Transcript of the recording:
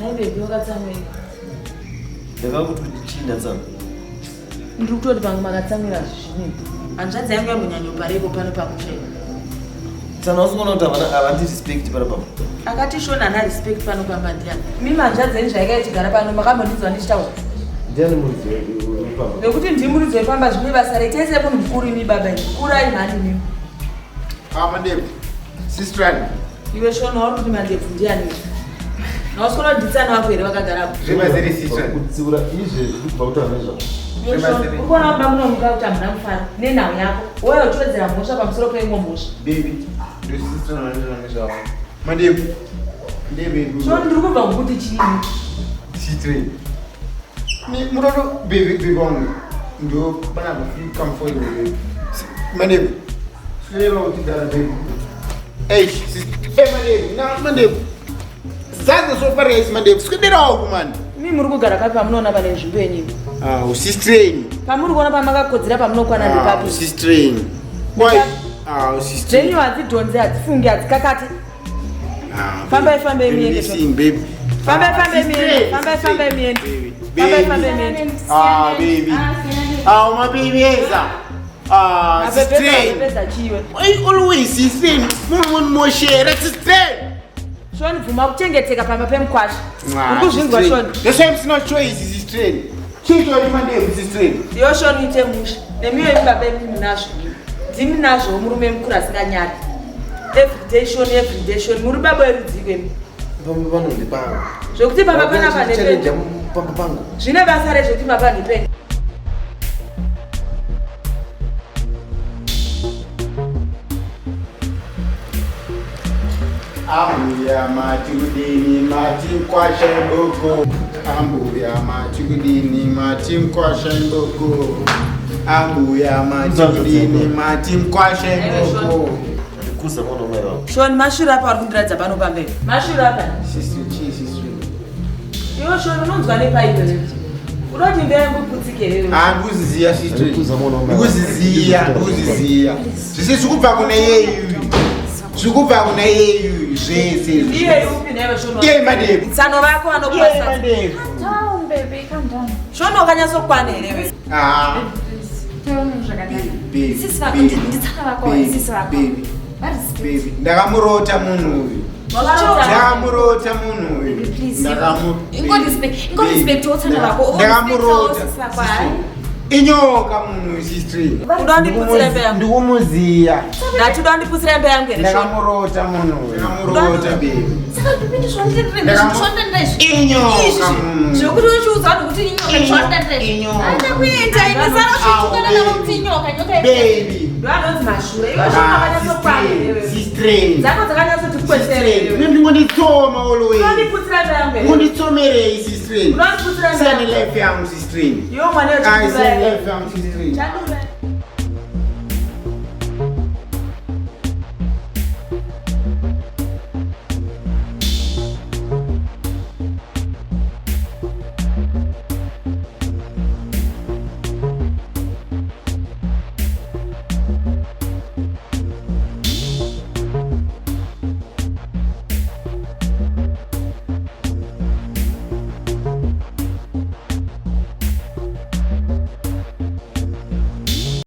Nhai baby wakatsamwei? Ndakakuti chii ndatsamwa? Ndiri kutoti pamwe makatsamwira zvinini. Hanzvadzi yangu yambonyanyoparepo pano pamusha. Tsana usikuona kuti havana havandi respect pano pamba. Akati Shona hana respect pano pamba ndiani? Mimi hanzvadzi yenyu zvaika ichigara pano makambondinzwa ndichitaura. Ndiani muridzi wepamba? Nekuti ndimi muridzi wepamba zvine basa rei tese munhu mukuru imi baba imi. Kurai mhani imi. Ah, mandebvu. Sistrani. Iwe Shona uri kuti mandebvu ndiani? Hausi kuona kuti nditsana wako here vakagara apo? Zvemazere sistrani. Kutsiura izvezvi kubva kutaura nezvazvo. Iwe Shona, uri kuona baba munomuka kuti hamuna kufara nenhau yako. Wouya uchiwedzera mhosva pamusoro peimwe mhosva. Baby, ndo sistrani vanotaura nezvavo. Mandebvu. Ndebvu. Shona ndiri kubva kukuti chii? Sistrani. Ni munono baby baby wangu. Ndo pana come for you baby. Mandebvu. Sireva kuti gara baby. Hey, hey mandebvu. Na mandebvu. Zaza so far as mandebvu. Swederawo kumani. Imi muri kugara kapi pamunoona pane nzvimbo yenyu imi? Ah, usistreni. Pamuri kuona pamakakodzera pamunokwana ndepapi? Ah, usistreni. Why? Ah, usistreni. Dzenyu hadzidhonze, hadzifungi, hadzikakati. Ah, Fambai, fambai miende. Listen, baby. Fambai, fambai miende. Fambai, fambai miende. Fambai, fambai miende. Ah, baby. Ah, my baby eza. Ah, sistreni. Mapepeza chiwe. Why always sistreni? Munhu moshera sistreni. Shoni bvuma kuchengeteka pamba pemukwasha. Uri kuzvinzwa Shoni? That's why I'm not choice sistreni. Chitori mandebvu sistreni. Iyo Shoni ite musha. Nemiyo imi baba imi munazvo. Ndimi nazvo murume mukuru asinganyari. Everyday Shoni, everyday Shoni. Muri baba werudziko imi. Pamba pano ndepangu. Zvekuti pamba panapa Challenge ndepenyu. pamba pangu. Zvine basa rezvekuti pamba ndepenyu. Ambuya mati kudini mati mkwasha imboko. Ambuya mati kudini mati mkwasha imboko. Ambuya mati kudini mati mkwasha imboko. Ndikuza mwana wamai vangu. Shoni mashura apa ari kundiratidza pano pamberi. Mashura apa. Sister chii sister. Iwe Shoni unonzwa nepaipi. Unoti ndeyangu putsike here? Ah, ndikuziziya sister. Ndikuza mwana wamai vangu. Ndikuziziya, ndikuziziya. Zvese zvikubva kuna iyeyu. Zvikubva kuna iyeyu zvese. Iye upi naiwe Shoni? Iye mandebvu. Tsano vako Iye vanokupa mandebvu. Down, baby, calm down. Shoni wakanyatsokwana here we? Ah. Taura zvakanaka. Baby, Sisi vako, baby, nditsana vako, baby, sisi vako. baby, Varespect. baby. Ndakamurota munhu uyu. Wakarota. Ndakamurota munhu uyu. Baby, please. Ndakamu- Ingorespect- ingorespect Baby, wotsana vako, Ndakamurota. sisi vako, Inyoka munhu uyu sister. Unoda kundiputsira imba yangu. Ndikumuziya. Ndati unoda kundiputsira imba yangu here Shoni? Ndakamurota munhu uyu. Ndakamurota baby. Saka ndipindi zvanditendera izvi, zvanditendera izvi. Inyoka Izvi, munhu. zvekuti uchiudza vanhu kuti inyoka, zvanditendera izvi. Inyoka. Haana kuita, ine sara uchitukana navo kuti inyoka, nyoka iri. Baby. Ndoanonzi mashura. Iwe Shoni wakanyatsokwana here we? Sister. Dzako dzakanyatsoti kwesere here we? Ndingonditsoma always. Unondiputsira imba yangu here? Ngonditsomerei sister. Unondiputsira imba Sani yangu. life yangu sister. Iwe mwana Ai sani wechikuru. life yangu sister. Chandu